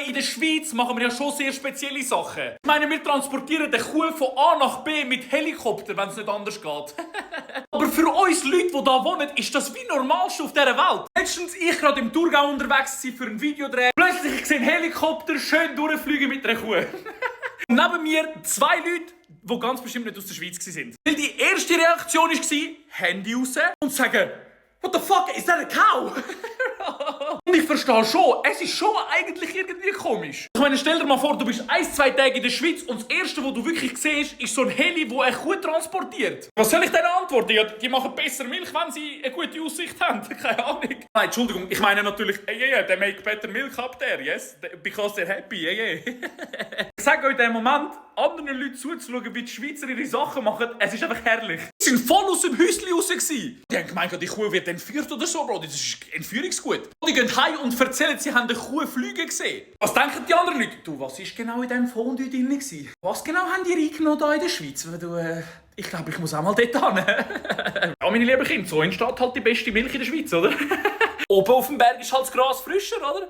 in der Schweiz machen wir ja schon sehr spezielle Sachen. Ich meine, wir transportieren die Kuh von A nach B mit Helikopter, wenn es nicht anders geht. Aber für uns Leute, die hier wohnen, ist das wie Normalste auf dieser Welt. Letztens ich gerade im Thurgau unterwegs war für einen Videodreh. Plötzlich ich sehe einen Helikopter schön durchfliegen mit einer Kuh. Und neben mir 2 Leute, die ganz bestimmt nicht aus der Schweiz waren. Weil die erste Reaktion war, Handy raus und sagen, what the fuck, is that a cow? Und ich verstehe schon, es ist schon eigentlich irgendwie komisch. Ich meine, stell dir mal vor, du bist 1-2 Tage in der Schweiz und das Erste, was du wirklich siehst, ist so ein Heli, der eine Kuh transportiert. Was soll ich denn antworten? Ja, die machen besser Milch, wenn sie eine gute Aussicht haben. Keine Ahnung. Nein, Entschuldigung, ich meine natürlich, they make better milk up there, yes? Because they're happy, Ich sage euch in dem Moment, anderen Leuten zuzuschauen, wie die Schweizer ihre Sachen machen, es ist einfach herrlich. Sie waren voll aus dem Häuschen raus. Die haben gemeint, die Kuh wird entführt oder so, Bro. Das ist Entführungsgut. Die gehen heim und erzählen, sie haben eine Kuh fliegen gesehen. Was denken die anderen Leute? Du, was war genau in diesem Fondue drin? Was genau haben die reingenommen hier in der Schweiz? Ich glaube, ich muss auch mal dort hin. Ja, meine lieben Kinder, so entsteht halt die beste Milch in der Schweiz, oder? Oben auf dem Berg ist halt das Gras frischer, oder?